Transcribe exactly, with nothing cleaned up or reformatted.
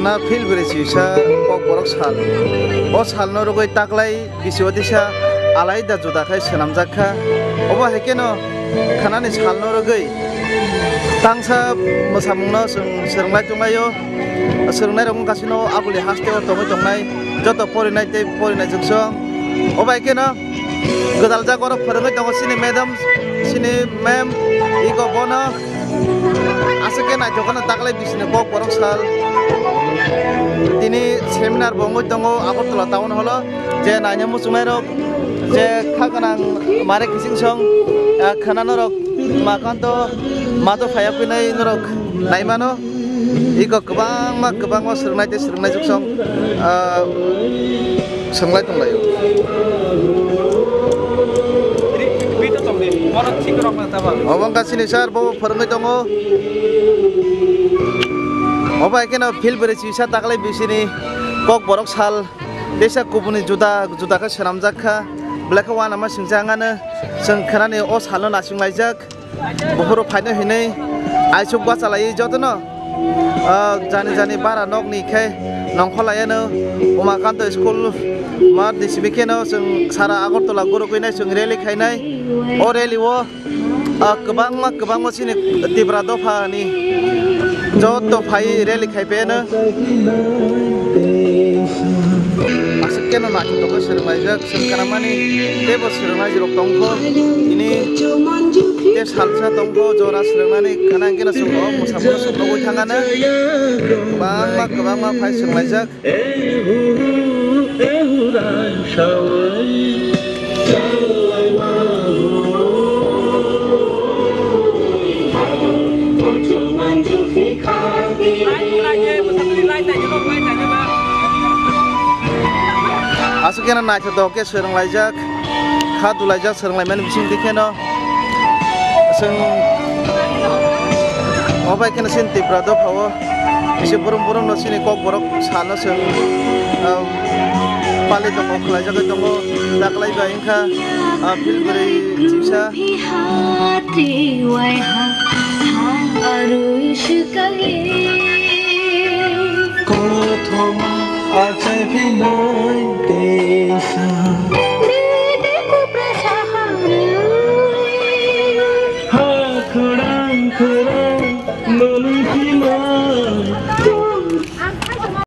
Na phil bwrwi chisa kok borok sal. O salno rwgwi taklai bisio tisa alaida juda khai swnamjak kha. Obo hai kheno khanani salno rwgwi tangsa mwsamungno chwng swrwnglai tonglaio. Swrwngnairok wngkha chwngno aboni hasteo tongwi tongnai joto porinai tei porinai chwngsong. Obo hai kheno gwdal jaga oro phwrwngwi tongo chini madam, chini ma'am, iko bono. Aswk khe naithok kheno taklai bisini kok borok sal. Tini seminar bo wngwi tongo Agartala town hall o, je naina muchungnairok, je kha gwnang mare kiching song, ah, khwnanorok ma kanto mato phaiya kwinai norok naimano. Iko kwbangma, kwbangma swrwngnai tei swrwngnai chwngsong, ah, Swnglai tonglaio. Ri-, ri to tong di. Bono thik rok na taba. Obo wngkha chini sir, bo phwrwngwi tongo. Obo hai kheno phil bwrwi chisa taklai bisini kok borok sal. Teisa kubuni juda, juda khe swnamjak kha. Belai khe uanama singcha wngano. Chwng khwnani o salno naisinglaijak. Buphuru phaino hinwi aisuk bachalai jotono, ah, jani jani bara nokni khe nongkhorlaiano Umakanto school mat D C B kheno chwng sara Agartala gurugwinai chwng rally khainai. O rally o, ah, kwbangma, kwbangma chini Tipra dophani joto phai rally khai pheno. Aswk keno naithotok khe swrwnglaijak, chwng khnamani teibo swrwngnairok tongkho, tini tei salsa tongkho, jora swrwngnani khna hwnkhe no chwng o mwsamungno chwng nugwi thangano. Kwbangma, kwbangma phai swrwnglaijak. Aswk khe no naithotok khe swrwnglaijak, kha dulaijak swrwnglaimani bisingtwi kheno chwng obo hai kheno chini Tripura dophao. Kisa burum burum no chini kok borok salno chwng, ah, pali tongo, khwlaijagwi tongo, taklai bai wngkha, ah, phil bwrwi chisa. Kothoma achai phinai tei